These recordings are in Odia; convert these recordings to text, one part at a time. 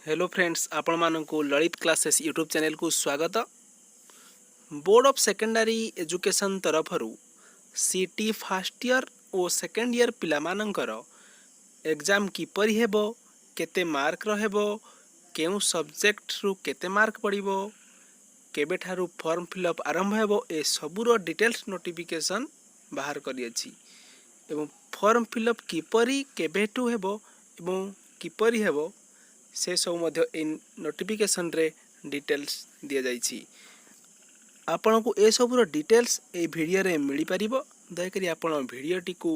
ହ୍ୟାଲୋ ଫ୍ରେଣ୍ଡସ୍, ଆପଣମାନଙ୍କୁ ଲଳିତ କ୍ଲାସେସ୍ ୟୁଟ୍ୟୁବ୍ ଚ୍ୟାନେଲକୁ ସ୍ୱାଗତ। ବୋର୍ଡ଼ ଅଫ୍ ସେକେଣ୍ଡାରୀ ଏଜୁକେସନ୍ ତରଫରୁ ସିଟି ଫାର୍ଷ୍ଟ ଇୟର୍ ଓ ସେକେଣ୍ଡ ଇୟର୍ ପିଲାମାନଙ୍କର ଏକ୍ଜାମ୍ କିପରି ହେବ, କେତେ ମାର୍କର ହେବ, କେଉଁ ସବଜେକ୍ଟରୁ କେତେ ମାର୍କ ପଡ଼ିବ, କେବେଠାରୁ ଫର୍ମ ଫିଲ୍ଅପ୍ ଆରମ୍ଭ ହେବ, ଏସବୁର ଡିଟେଲ୍ସ ନୋଟିଫିକେସନ୍ ବାହାର କରିଅଛି ଏବଂ ଫର୍ମ ଫିଲ୍ଅପ୍ କିପରି, କେବେଠୁ ହେବ ଏବଂ କିପରି ହେବ, ସେସବୁ ମଧ୍ୟ ଏଇ ନୋଟିଫିକେସନରେ ଡିଟେଲ୍ସ ଦିଆଯାଇଛି। ଆପଣଙ୍କୁ ଏସବୁର ଡିଟେଲ୍ସ ଏଇ ଭିଡ଼ିଓରେ ମିଳିପାରିବ। ଦୟାକରି ଆପଣ ଭିଡ଼ିଓଟିକୁ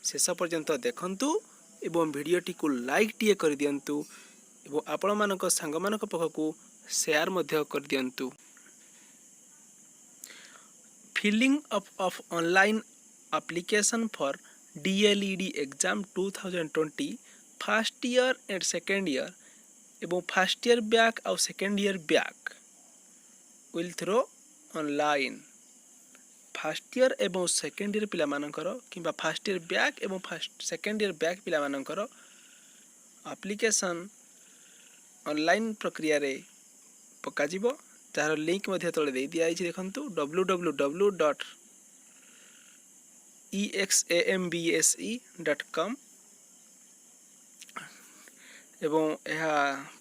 ଶେଷ ପର୍ଯ୍ୟନ୍ତ ଦେଖନ୍ତୁ ଏବଂ ଭିଡ଼ିଓଟିକୁ ଲାଇକ୍ ଟିଏ କରିଦିଅନ୍ତୁ ଏବଂ ଆପଣମାନଙ୍କ ସାଙ୍ଗମାନଙ୍କ ପାଖକୁ ସେୟାର ମଧ୍ୟ କରିଦିଅନ୍ତୁ। Filling up of online application for DLED exam 2020 first year and second year ଏବଂ ଫାର୍ଷ୍ଟ ଇୟର୍ ବ୍ୟାକ୍ ଆଉ second year back will through online. First year ଏବଂ ସେକେଣ୍ଡ ଇୟର୍ ପିଲାମାନଙ୍କର କିମ୍ବା ଫାର୍ଷ୍ଟ ଇୟର୍ ବ୍ୟାକ୍ ଏବଂ ସେକେଣ୍ଡ ଇୟର୍ ବ୍ୟାକ୍ ପିଲାମାନଙ୍କର ଆପ୍ଲିକେସନ୍ ଅନଲାଇନ୍ ପ୍ରକ୍ରିୟାରେ ପକାଯିବ, ଯାହାର ଲିଙ୍କ୍ ମଧ୍ୟ ତଳେ ଦେଇ ଦିଆଯାଇଛି। ଦେଖନ୍ତୁ, www.exambse.com ଏବଂ ଏହା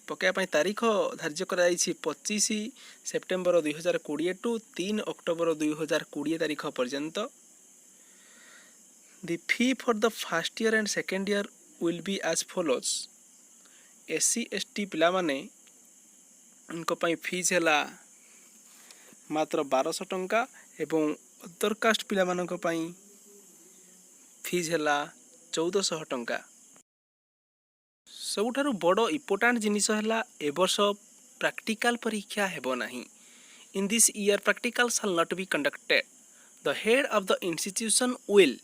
ପକାଇବା ପାଇଁ ତାରିଖ ଧାର୍ଯ୍ୟ କରାଯାଇଛି 25 ସେପ୍ଟେମ୍ବର 2020 ଟୁ 3 ଅକ୍ଟୋବର 2020 ତାରିଖ ପର୍ଯ୍ୟନ୍ତ। The fee for the first year and second year will be as follows. SC, ST ପିଲାମାନେ ଙ୍କ ପାଇଁ ଫିଜ୍ ହେଲା ମାତ୍ର 1200 ଟଙ୍କା ଏବଂ ଅଦର କାଷ୍ଟ ପିଲାମାନଙ୍କ ପାଇଁ ଫିଜ୍ ହେଲା 1400 ଟଙ୍କା। ସବୁଠାରୁ ବଡ଼ ଇମ୍ପୋର୍ଟାଣ୍ଟ ଜିନିଷ ହେଲା, ଏ ବର୍ଷ ପ୍ରାକ୍ଟିକାଲ ପରୀକ୍ଷା ହେବ ନାହିଁ। In this year, practical shall not be conducted. The head of the institution will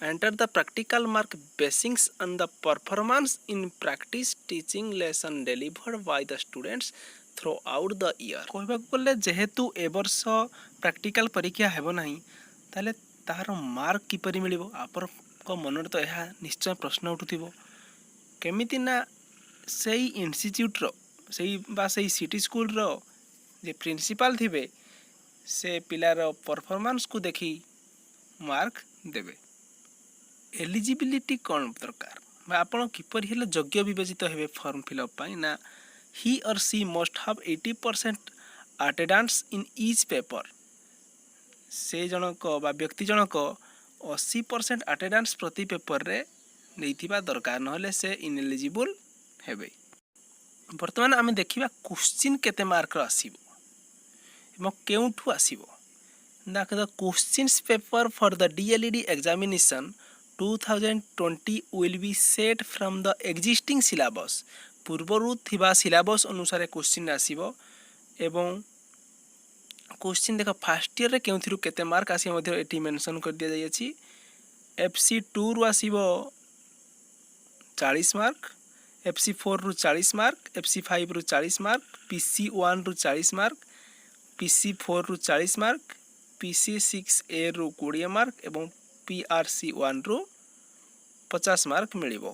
enter the practical mark basing on the performance in practice teaching lesson delivered by the students throughout the year. କହିବାକୁ ଗଲେ, ଯେହେତୁ ଏ ବର୍ଷ ପ୍ରାକ୍ଟିକାଲ ପରୀକ୍ଷା ହେବ ନାହିଁ, ତାହେଲେ ତାହାର ମାର୍କ କିପରି ମିଳିବ? ଆପଣଙ୍କ ମନରେ ତ ଏହା ନିଶ୍ଚୟ ପ୍ରଶ୍ନ ଉଠୁଥିବ। କେମିତି ନା ସେଇ ଇନଷ୍ଟିଚ୍ୟୁଟ୍ର ସେଇ ବା ସେଇ ସିଟି ସ୍କୁଲର ଯେ ପ୍ରିନ୍ସିପାଲ ଥିବେ, ସେ ପିଲାର ପରଫର୍ମାନ୍ସକୁ ଦେଖି ମାର୍କ ଦେବେ। ଏଲିଜିବିଲିଟି କ'ଣ ଦରକାର ବା ଆପଣ କିପରି ହେଲେ ଯୋଗ୍ୟ ବିବେଚିତ ହେବେ ଫର୍ମ ଫିଲ୍ଅପ୍ ପାଇଁ ନା, he or she must have 80% attendance in each paper. ସେ ଜଣକ ବା ବ୍ୟକ୍ତି ଜଣକ 80% ଆଟେଣ୍ଡାନ୍ସ ପ୍ରତି ପେପରରେ ନେଇଥିବା ଦରକାର, ନହେଲେ ସେ ଇନଏଲିଜିବୁଲ୍ ହେବେ। ବର୍ତ୍ତମାନ ଆମେ ଦେଖିବା କୋଶ୍ଚିନ୍ କେତେ ମାର୍କର ଆସିବ ଏବଂ କେଉଁଠୁ ଆସିବ ନା, the questions paper for the DLED examination 2020 will be set from the existing syllabus. ପୂର୍ବରୁ ଥିବା ସିଲାବସ୍ ଅନୁସାରେ କୋଶ୍ଚିନ୍ ଆସିବ ଏବଂ କୋଶ୍ଚିନ୍ ଦେଖ, ଫାର୍ଷ୍ଟ ଇୟର୍ରେ କେଉଁଥିରୁ କେତେ ମାର୍କ ଆସିବ ମଧ୍ୟ ଏଠି ମେନସନ୍ କରିଦିଆଯାଇଅଛି। ଏଫ୍ ସି ଟୁରୁ ଆସିବ 40 ମାର୍କ, ଏଫ୍ ସି ଫୋର୍ରୁ 40 ମାର୍କ, ଏଫ୍ ସି ଫାଇଭ୍ରୁ 40 ମାର୍କ, ପି ସି ୱାନ୍ରୁ 40 ମାର୍କ, ପି ସି ଫୋର୍ରୁ 40 ମାର୍କ, ପି ସି ସିକ୍ସ ଏରୁ 20 ମାର୍କ ଏବଂ ପି ଆର୍ ସି ୱାନ୍ରୁ 50 ମାର୍କ ମିଳିବ।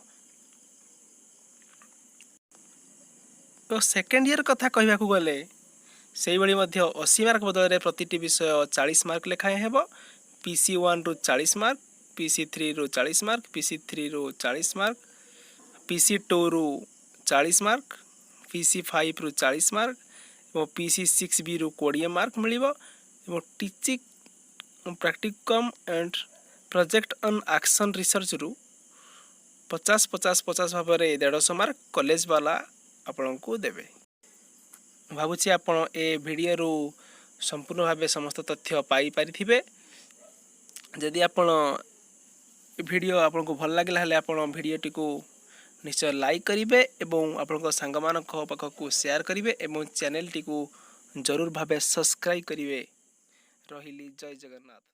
ତ ସେକେଣ୍ଡ ଇୟର୍ କଥା କହିବାକୁ ଗଲେ, ସେଇଭଳି ମଧ୍ୟ 80 ମାର୍କ ବଦଳରେ ପ୍ରତିଟି ବିଷୟ 40 ମାର୍କ ଲେଖାଏଁ ହେବ। ପି ସି ୱାନ୍ରୁ 40 ମାର୍କ, ପି ସି ଥ୍ରୀରୁ 40 ମାର୍କ, ପି ସି ଥ୍ରୀରୁ 40 ମାର୍କ, ପି ସି ଟୁରୁ 40 ମାର୍କ, ପି ସି ଫାଇଭରୁ 40 ମାର୍କ ଏବଂ ପି ସି ସିକ୍ସ ବିରୁ 20 ମାର୍କ ମିଳିବ ଏବଂ teaching practicum and project on action ରିସର୍ଚ୍ଚରୁ 50, 50, 50 ଭାବରେ 150 ମାର୍କ କଲେଜ ବାଲା ଆପଣଙ୍କୁ ଦେବେ। ଭାବୁଛି ଆପଣ ଏ ଭିଡ଼ିଓରୁ ସମ୍ପୂର୍ଣ୍ଣ ଭାବେ ସମସ୍ତ ତଥ୍ୟ ପାଇପାରିଥିବେ। ଯଦି ଆପଣ ଏ ଭିଡ଼ିଓ ଆପଣଙ୍କୁ ଭଲ ଲାଗିଲା, ହେଲେ ଆପଣ ଭିଡ଼ିଓଟିକୁ ନିଶ୍ଚୟ ଲାଇକ୍ କରିବେ ଏବଂ ଆପଣଙ୍କ ସାଙ୍ଗମାନଙ୍କ ପାଖକୁ ସେୟାର କରିବେ ଏବଂ ଚ୍ୟାନେଲଟିକୁ ଜରୁର ଭାବେ ସବସ୍କ୍ରାଇବ୍ କରିବେ। ରହିଲି, ଜୟ ଜଗନ୍ନାଥ।